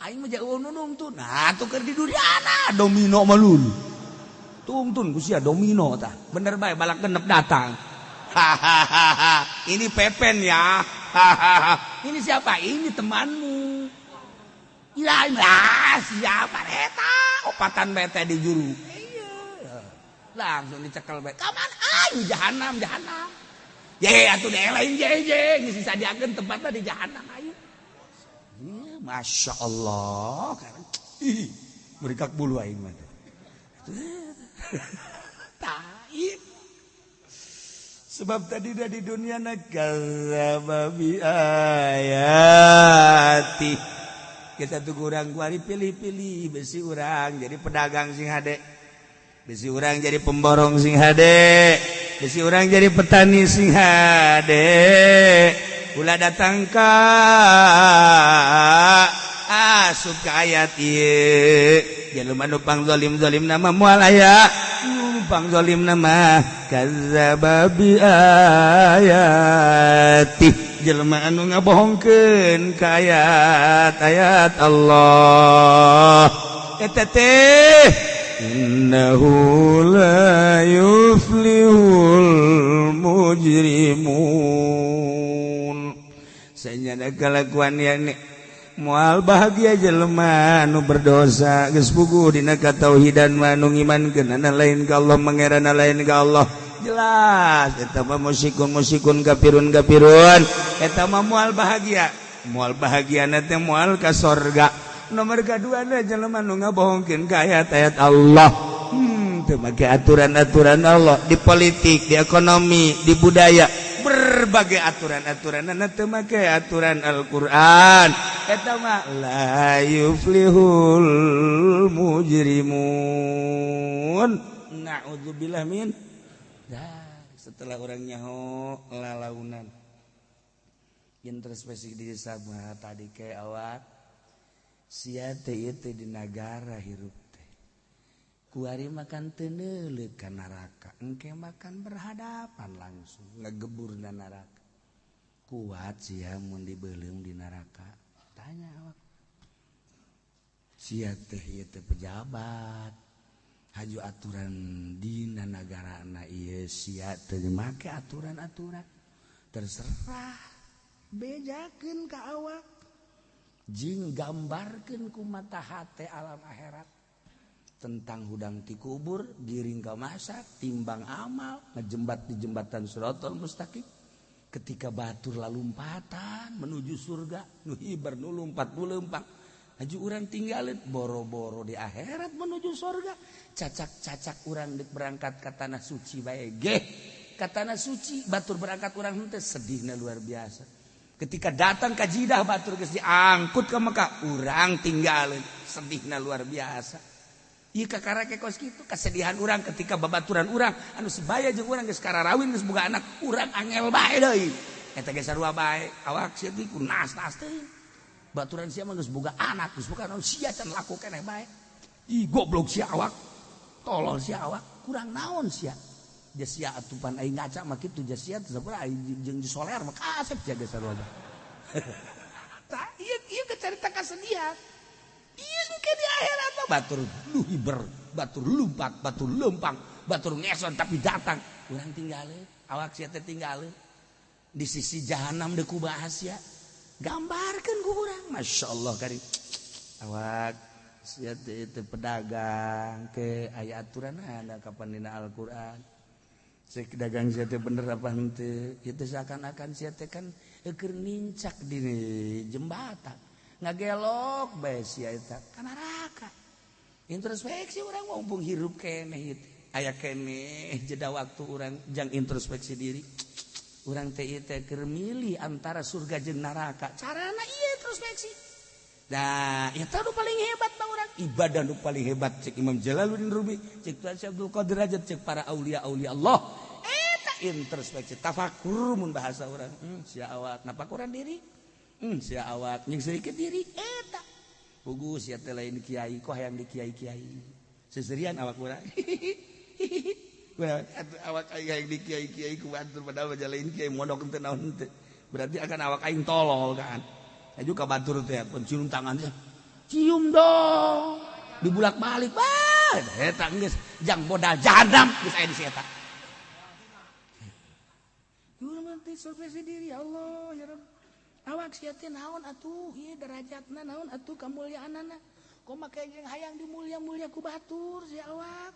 aing mah jauh nungtun. Nah, tuh keur di duriana domino mah lulu. Tungtun ku sia domino tah. Bener bae balak genep datang. Hahaha. Ini Pepen ya. Hahaha. Ini siapa? Ini temanmu. Ya, lah siapa eta? Opatan bae teh di juru. Iya. Langsung dicekel bae. Ka mana? Ayo jahanam, jahanam. Ye atuh deh lain je je geus disadiakeun tempatna di jahanam ayo. Masya Allah, ih, merikak bulu aing mah. Tai. Sebab tadi dah di dunia nakadzdzaba bi ayati. Kita tuh kurang kuari pilih-pilih besi urang jadi pedagang sing hade. Besi urang jadi pemborong sing hade. Besi urang jadi petani sing hade. Ulah datang ka asup ka ayat ieu jelema nu pangzalim-zalim nama moal aya nu pangzalim nama kadzdzaba bi ayati jelema anu ngabohongkeun ka ayat-ayat Allah eta teh innahu la yuflihul mujrimun. Sanyana kalakuan yani moal bahagia jelema nu berdosa geus puguh dina katauhidan mah nu ngimankeunana lain ka Allah mangerana lain ka Allah jelas eta mah musykun musykun kafirun kafirun eta mah moal bahagia moal bahagiana teh moal ka sorga. Nomor kaduana jelema nu ngabohongkeun ka ayat-ayat Allah teu make aturan-aturan Allah di politik di ekonomi di budaya berbagai aturan-aturan teu make aturan Al-Qur'an eta mah la yuflihul mujrimun. Na'udzubillah min. Dah setelah orang nyaho lalaunan introspeksi diri sama tadi ke awak Sia teh ieu teh di nagara hirup teh. Kuari makan teu neuleuk ka neraka, engke makan berhadapan langsung ngegebur na neraka. Kuat sia mun dibeuleum di neraka. Tanya awak. Sia teh ieu teh pejabat. Haju aturan dina nagarana ieu sia teu make aturan-aturan. Terserah bejakeun ka awak. Jeung gambarkeun ku mata hate alam akhirat. Tentang hudang ti kubur, giring ka masak, timbang amal, ngejembat di jembatan Shirathal Mustaqim. Ketika batur lalumpatan menuju surga, nu hiber nu lumpat nu leumpang. Haju urang tinggalin boro-boro di akhirat menuju surga. Cacak-cacak urang dek berangkat ke tanah suci bae geh. Ka tanah suci batur berangkat urang henteu sedihna luar biasa. Ketika datang ka Jidah batur geus diangkut ke Mekah, urang tinggalin sedihna luar biasa. Ieu kakara ke kos kitu kesedihan urang ketika babaturan urang anu sebaya jeung urang geus kararawin geus boga anak, urang angel bae deui. Eta ge sarua bae, awak sia teh ku nas-nas teuing. Baturan sia mah geus boga anak, geus boga naon sia can laku keneh bae. Ih goblok sia awak. Tolol sia awak, kurang naon sia. Ja sia atupan aing ngaca mah kitu ja sia teh sabaraha aing jeung soler mah kasep sia ge sarua. Tah ieu ieu carita kasedihan. Ieu ke di akhirat mah batur lu hiber, batur lumpat, batur leumpang, batur ngeson tapi datang. Urang tinggalin, awak sia teh tinggalin. Di sisi jahanam deuk kubahas sia. Gambarkeun ku urang, Masya Allah kari. Awak sia teh teu pedagang ke aya aturan ada kapan dina Al-Qur'an. Cek dagang sia teh bener apa henteu? Ieu teh seakan-akan sia teh kan keur nincak di jembatan. Ngagelok bae sia eta ka neraka. Introspeksi urang mumpung hirup keneh ieu teh. Aya keneh jeda waktu urang jang introspeksi diri. Urang teh ieu teh keur milih antara surga jeung neraka. Carana ieu introspeksi. Nah, eta nu paling hebat mah urang. Ibadah nu paling hebat cek Imam Jalaluddin Rumi, cek Tuan Syekh Abdul Qadir Rajad, cek para aulia-aulia Allah. Eta introspeksi tafakur mun bahasa urang. Sia awak napakuran diri. Sia awak nyengserikeun diri eta. Puguh sia teh lain kiai kok hayang di kiai-kiai. Seserian awak urang. Awak aing hayang di kiai-kiai ku batur padahal mah lain kiai mondok teu naon teu. Berarti akan awak aing tolol kan. Aju ka batur teh pun cium tangannya. Cium dong. Dibulak-balik bah. Eta geus jang modal jahanam geus aya di si eta. Urang mah teh survei diri ya Allah ya Rabb. Awak sia teh naon atuh ieu derajatna naon atuh kamulyaanana. Kok make jeung hayang dimulya-mulya ku batur sia awak.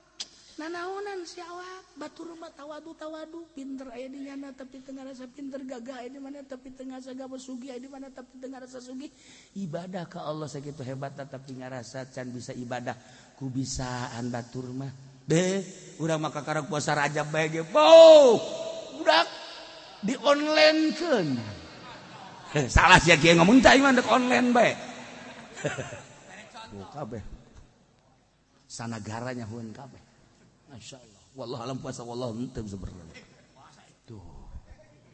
Nanaonan sia awak, batur mah tawadu-tawadu, pinter aya di nyana tapi teu ngarasa pinter, gagah aya di mana tapi teu ngarasa gagah, sugih aya di mana tapi teu ngarasa sugih. Ibadah ka Allah sakitu hebatna tapi ngarasa can bisa ibadah ku bisaan batur mah. Deh, urang mah kakara puasa Rajab bae ge. Boh, budak di online-keun. Salah sia kieu ngomong teh mah dek online bae. Oh, kabeh. Sanagaranya hueun kabeh. Masya Allah. Wallah alam puasa wallah henteu sebenarnya. Tuh.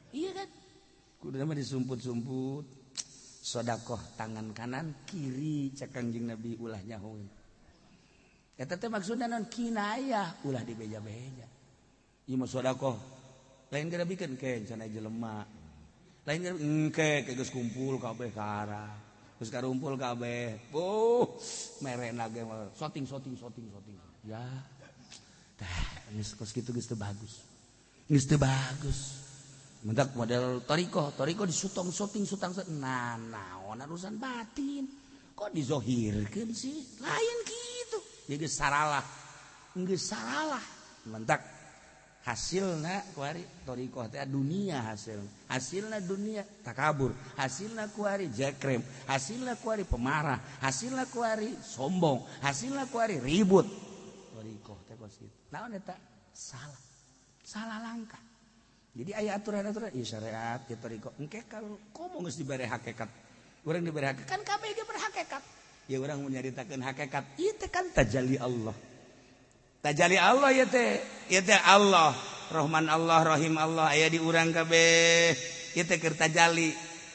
Iya kan? Kudu mah disumput-sumput. Sedekah tangan kanan kiri cek Kangjeng Nabi ulah nyahoeun. Eta teh maksudna naon kinayah ulah dibeja-beja. Ieu mah sedekah lain gara bikeun ke cenah jelema. Lain gara engke ke geus kumpul kabeh ka arah. Geus karumpul kabeh. Oh, merena ge soting soting soting soting. Ya. Tah, geus kos kitu geus teu bagus. Geus teu bagus. Mendak model toriko, toriko disutong soting sutang nah naon urusan batin. Kok dizohirkeun sih? Lain kitu. Ya geus saralah. Geus saralah. Mendak hasilna kuari toriko teh dunia hasil. Hasilna dunia takabur, hasilna kuari jekrem, hasilna kuari pemarah, hasilna kuari sombong, hasilna kuari ribut. Toriko teh kos kitu. Naon eta? Salah. Salah langkah. Jadi aya aturan-aturan ieu syariat ieu toriko. Engke kalau komo geus dibere hakikat. Urang dibere hakikat kan kabeh ge berhakikat. Ya urang mun nyaritakeun hakikat ieu teh kan tajalli Allah. Tajalli Allah ieu teh, ieu teh Allah, Rahman Allah, Rahim Allah aya di urang kabeh. Ieu teh keur tajalli.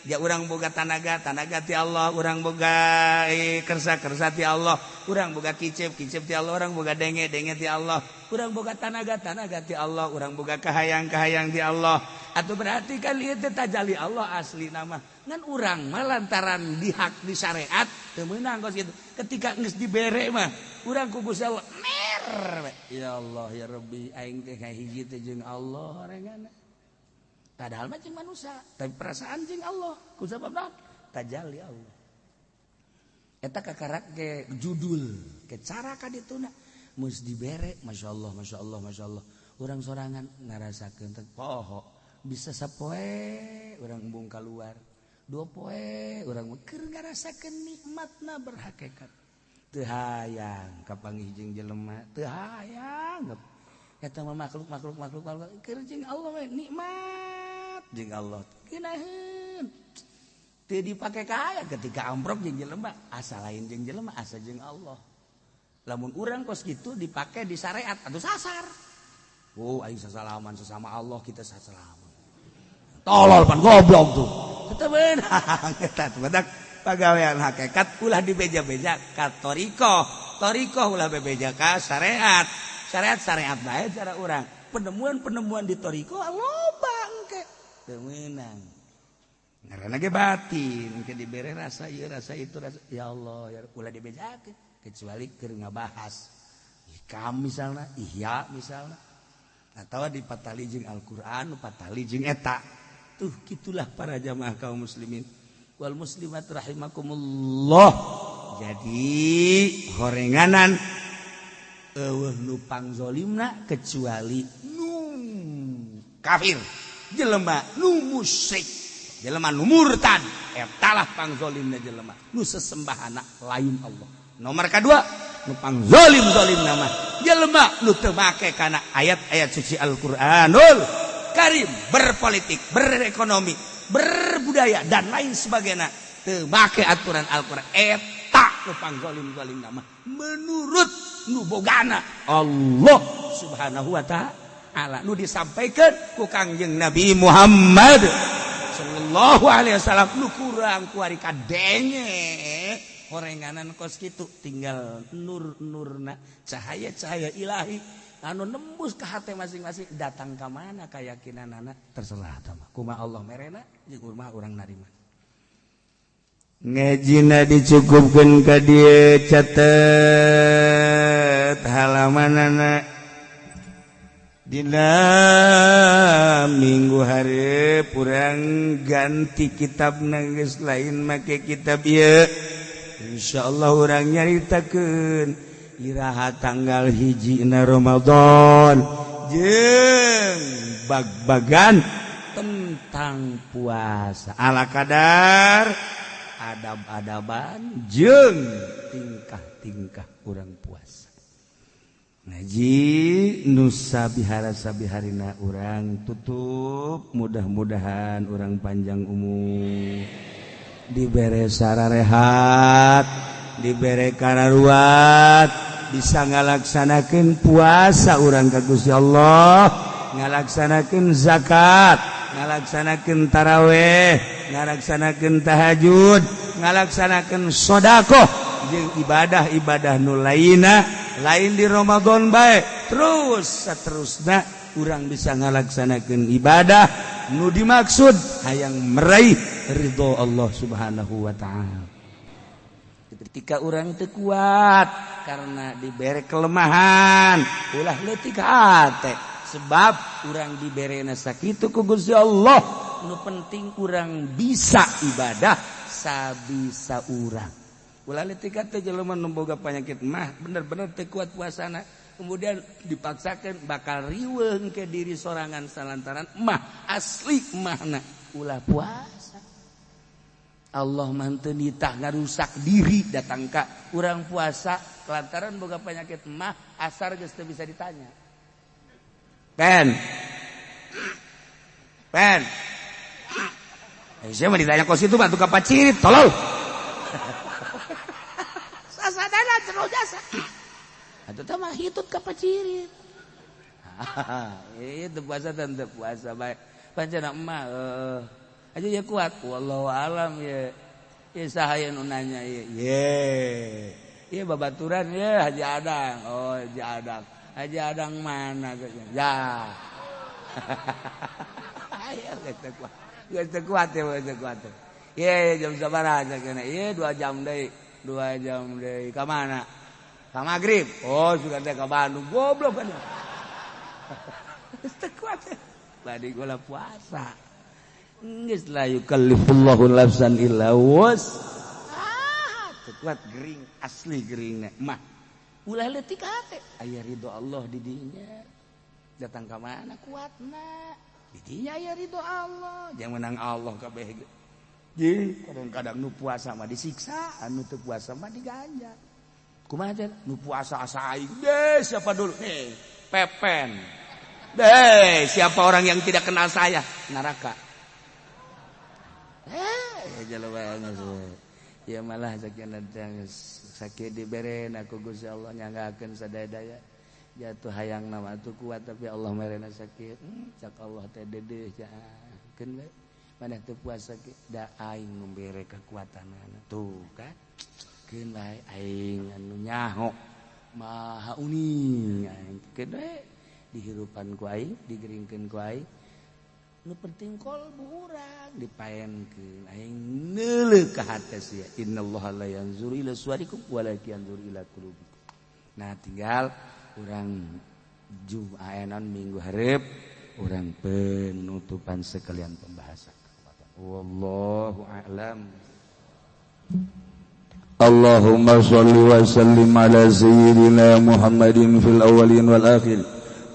Ya urang boga tanaga, tanaga ti Allah, urang boga kersa, kersa ti Allah, urang boga kicep, kicep ti Allah, urang boga denge, denge ti Allah, urang boga tanaga, tanaga ti Allah, urang boga kahayang, kahayang ti Allah. Atau berarti kan ieu teh tajali Allah asli nama. Ngan urang mah lantaran dihak di syariat teu meunang kos kitu. Ketika geus dibere mah urang ku Gusti Allah mer. Ya Allah ya Rabbi, aing teh hiji teh jeung Allah orangana. Padahal mah jeung manusia, tapi perasaan jeung Allah. Ku sabab tajalli Allah. Eta kakarak ke judul, ke cara ka dituna. Geus dibere, masyaallah, masyaallah, masyaallah. Urang sorangan ngarasakeun teh poho, bisa sapoe urang embung keluar. Dua poe urang keur ngarasakeun nikmatna berhakikat. Teu hayang kapanggih jeung jelema, teu hayang. Eta mah makhluk makhluk makhluk makhluk keur jeung Allah we nikmat jeung Allah. Geunaheun. Teu dipake kaya ketika amprok jeung jelema, asa lain jeung jelema, asa jeung Allah. Lamun urang kos kitu dipake di syariat atau sasar. Oh, aing sasalaman sesama Allah, kita sasalaman. Tolol pan goblok tuh. Tetep beunang eta teh badak pagawean hakikat ulah dibeja-beja ka thoriqoh. Thoriqoh ulah bebeja ka syariat. Syariat-syariat bae cara urang. Penemuan-penemuan di thoriqoh loba engke. Teu meunang. Ngaranna ge batin, engke dibere rasa ieu rasa itu rasa ya Allah ya ulah dibejakeun kecuali keur ngabahas hikam misalna, ihya misalna. Atawa dipatali jeung Al-Qur'an, patali jeung eta. Tuh gitulah para jamaah kaum muslimin wal muslimat rahimakumullah. Jadi horenganan eueuh nu pangzolimna kecuali nu kafir, jelema nu musyrik, jelema nu murtad, eta lah pangzolimna jelema nu sesembahana lain Allah. Nomor kedua nu pangzolim-zolimna mah jelema nu teu make kana ayat-ayat suci Al-Qur'anul Karim, berpolitik, berekonomi, berbudaya dan lain sebagainya teu make aturan Al-Qur'an, eta nu pangzolim-zolimna mah menurut nu bogana Allah Subhanahu wa ta'ala nu disampaikan ku Kangjeng Nabi Muhammad sallallahu alaihi wasallam. Nu kurang kuari kadenge horenganan kos kitu tinggal nur-nurna cahaya-cahaya ilahi anu nembus ke hati masing-masing datang ka mana keyakinanana terserah tah mah kumaha Allah merena jeung kumaha urang narima. Ngajina dicukupkeun ka dieu, catet halamanana dina minggu hareup urang ganti kitab geus lain make kitab ieu. Insyaallah urang nyaritakeun iraha tanggal 1 na Ramadan jeung bag-bagan tentang puasa ala kadar adab-adaban jeung tingkah-tingkah urang puasa. Ngaji nusa bihara sabiharina urang tutup, mudah-mudahan urang panjang umur, dibere sararehat, dibere kararuat, bisa ngalaksanakeun puasa urang ka Gusti Allah, ngalaksanakeun zakat, ngalaksanakeun taraweh, ngalaksanakeun tahajud, ngalaksanakeun sodakoh jeung ibadah-ibadah nu lainna lain di Ramadan bae terus seterusna urang bisa ngalaksanakeun ibadah nu dimaksud hayang meraih ridho Allah Subhanahu wa ta'ala. Ketika urang teu kuat karena dibere kelemahan, ulah leutik hate sebab urang diberena sakitu ku Gusti Allah. Nu penting urang bisa ibadah sabisa urang. Ulah leutik hate jelema nu boga penyakit mah bener-bener teu kuat puasana kemudian dipaksakan bakal riweuh ke diri sorangan salantaran mah asli mahna ulah puasa. Allah mah teu nitah ngarusak diri datang ka urang puasa lantaran boga penyakit mah asar geus teu bisa ditanya. Pen. Pen. Saya mah ditanya kos itu bantu ka pacirit tolol. Sasadana terus jasa. Atuh teh mah hitut ka pacirit. Itu puasa dan teu puasa bae. Pancen mah Aja ya kuat. Wallahu alam ya. Ya saha nu nanya ya. Ye. Iya babaturan ya Haji Adang. Oh, Haji Adang. Haji Adang mana? Ya. Ayo geus kuat. Geus kuat ya, geus kuat. Ye, jam sabaraha cenah? Ieu 2 jam deui. 2 jam deui. Ka mana? Ka maghrib. Oh, sudah teh ka Bandung. Goblok kan. Geus kuat. Badi gula puasa. Geus la yukallifullahu nafsan illa wus. Ah, kuat gering asli geringna mah. Ulah leutik hate. Aya ridho Allah di dinya. Datang ka mana kuatna? Di dinya aya ridho Allah. Jangan menang Allah kabeh. Jadi kadang-kadang nu puasa mah disiksa, anu teu puasa mah diganjar. Kumaha teh? Nu puasa asa aing. Deh, siapa dulu? Nih, Pepen. Deh, siapa orang yang tidak kenal saya? Neraka. Eh, jelema geus. Ya malah sakieu sakit dibere ku Gusti Allah nyanggakeun sadaya-daya. Jatuh hayang nama tuh kuat tapi Allah merena sakit. Cak Allah teh dedeh keun we. Maneh teu puasa ge da aing nu bere kekuatanana. Tuh kan. Keun bae aing anu nyaho maha uning aing keun we dihirupan ku aing digeringkeun ku aing. Nu penting kolbu urang dipaenkeun aing neuleuh ka hate sia. Innallaha la yanzuru ila suwarikum walakin yanzuru ila qulubikum. Nah tinggal urang Jumat minggu hareup urang penutupan sekalian pembahasan. Wallahu a'lam. Allahumma shalli wa sallim ala sayyidina Muhammadin fil awwalin wal akhirin.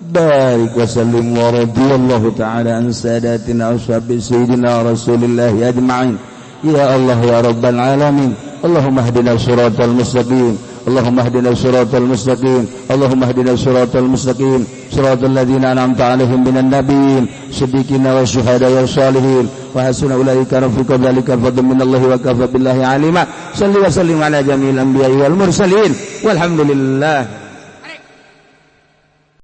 Barik wa sallim wa radiyallahu ta'ala an sadatina ashabi sayyidina Rasulillah ajma'in. Ya Allah ya Rabbal alamin. Allahumma hdina siratal mustaqim. Allahumma hdina siratal mustaqim. Allahumma hdina siratal mustaqim. Siratal ladzina an'amta 'alaihim minan nabiyyin, siddiqina wasyuhada wassalihin. Wa hasuna ulaika rafiqa dzalika fadlun minallahi wa kafa billahi alima. Salli wa sallim ala jami'il anbiya'i wal mursalin. Walhamdulillah.